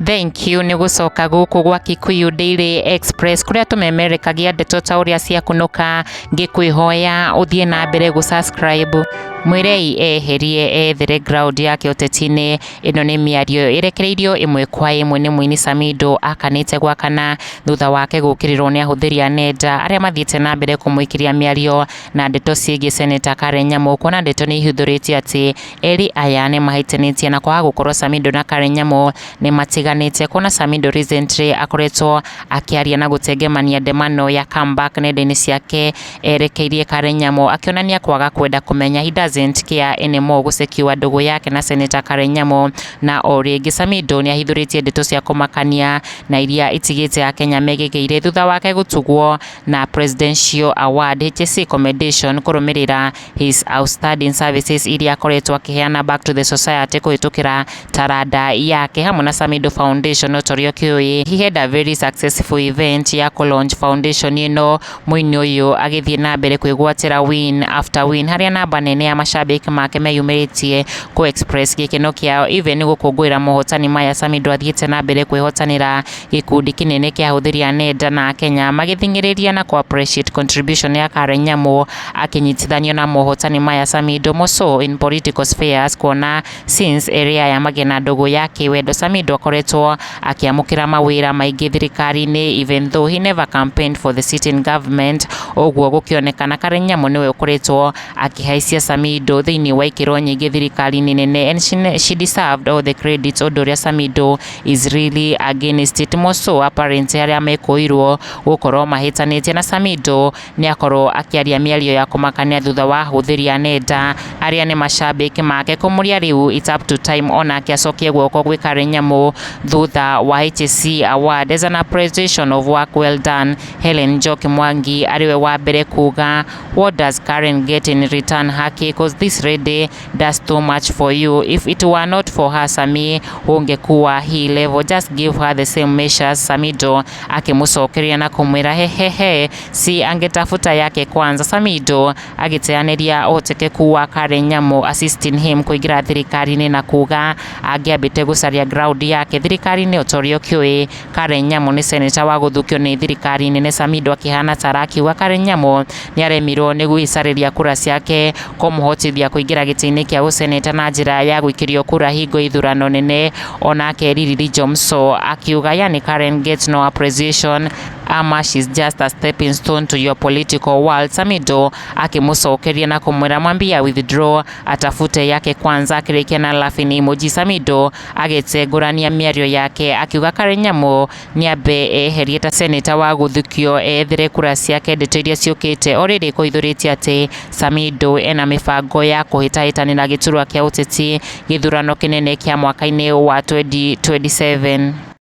Thank you nĩ gũcoka gũkũ gwa Kikuyu Daily Express kũrĩa tũmemerekagia ndeto ta ũrĩa ciakunũka. Ngĩkwĩhoya ũthiĩ na mbere gũ subscribe. Mwĩrei eherie ethere ground yake ũteti-inĩ. Ĩno nĩ mĩario ĩrekereirio ĩmwe kwa ĩmwe nĩ mũini Samidoh akanĩte gwakana thutha wake gũkĩrĩrwo nĩ ahũthĩri a nenda arĩa mathiĩte na mbere kũmũikĩria mĩario na ndeto ciĩgiĩ Seneta Karen Nyamu, kuona ndeto nĩ ihithũrĩtie atĩ erĩ aya nĩ mahĩtanĩtie na kwaga gũkorwo Samidoh na Karen Nyamu nĩ matiganĩte, kuona Samidoh recently akoretwo akĩaria na gũtengemania ndemano ya comeback nenda-inĩ ciake erekeirie Karen Nyamu, akĩonania kwaga kwenda kũmenya, he doesn't care anymore gũsecure ndũgũ yake na Senator Karen Nyamu. Na o rĩngĩ Samidoh nĩ ahithũrĩtie ndeto cia kũmakania na iria itigĩte akenya megegeire thutha wake gũtugwo na Presidential Award HSC Commendation kũrũmĩrĩra his outstanding services iria akoretwo akĩheana back to the society kũhĩtũkĩra taranda yake hamwe na Samidoh Foundation. O ta ũrĩa ũkĩũĩ, he had a very successful event ya kũ launch foundation ĩno, mũini ũyũ agĩthiĩ na mbere kwĩgwatĩra win after win, harĩa namba nene ya mashabiki make meyumĩrĩtie kũ express gĩkeno kĩao, even gũkũngũĩra mohotani maya. Samidoh athiĩte na mbere kwĩhotanĩra gĩkundi kĩnene kĩa ahũthĩri a nenda na Kenya magĩthing'ĩrĩria na kũ appreciate contribution ya Karen Nyamu akĩnyitithanio na mohotani maya Samidoh, more so in political spheres, kuona since erĩ aya magĩe na ndũgũ ya kĩwendo, Samidoh akoretwo akĩamũkĩra mawĩra maingĩ thirikari-inĩ, even though he never campaigned for the sitting government. Ũguo gũkĩonekana Karen Nyamu nĩwe ũkoretwo akĩhaicia Samidoh thĩinĩ wa ikĩro nyingĩ thirikari-inĩ nene, and she deserved all the credits, ũndũ ũrĩa Samidoh is really against it, more so apparent arĩa mekũirwo gũkorwo mahĩtanĩtie. Na Samidoh nĩ akorwo akĩaria mĩario ya kũmakania thutha wa ahũthĩri a nenda arĩa nĩ mashabiki make kũmũria rĩu it's up to time onake acokie guoko gwĩ Karen Nyamu thutha wa HSC Award as an appreciation of work well done. Helen Njoki Mwangi ariwe wa mbere kuga, "What does Karen get in return haki? 'Cause this lady does too much for you. If it were not for her, Sami ungekuwa hii level. Just give her the same measures." Samidoh akĩmũcokeria na kũmwĩra, "Hehehe, si angetafuta yake kwanza." Samidoh agĩteanĩria ũhotekeku wa Karen Nyamu assisting him kũingĩra thirikari-inĩ na kuga angĩambĩte gũcaria ground yake thirikari-inĩ. O ta ũrĩa ũkĩũĩ, Karen Nyamu nĩ senator wa gũthukio nĩ thirikari nene. Samidoh akĩhana ta arakiuga Karen Nyamu nĩ aremirwo nĩ gwĩcarĩria kura ciake kũmũhotithia kũingĩra gĩtĩ-inĩ kĩa ũseneta na njĩra ya gũikĩrio kura hingo ya ithurano nene. Onake Lily Jomso akiuga, "Yani Karen gets no appreciation ama she's just a stepping stone to your political world?" Samidoh akĩmũcokeria na kũmwĩra, "Mwambie withdraw, atafute yake kwanza," akĩrĩkia na laughing emoji. Samidoh agĩtengũrania mĩario yake akiuga Karen Nyamu nĩambe eherie ta seneta wa gũthukio, ethere kura ciake. Ndeto iria ciũkĩte o rĩrĩ kũhithũrĩtie atĩ Samidoh ena mĩbango ya kũhĩtahĩtanĩra gĩturwa kĩa ũteti gĩthurano kĩnene kĩa mwaka-inĩ wa 2027.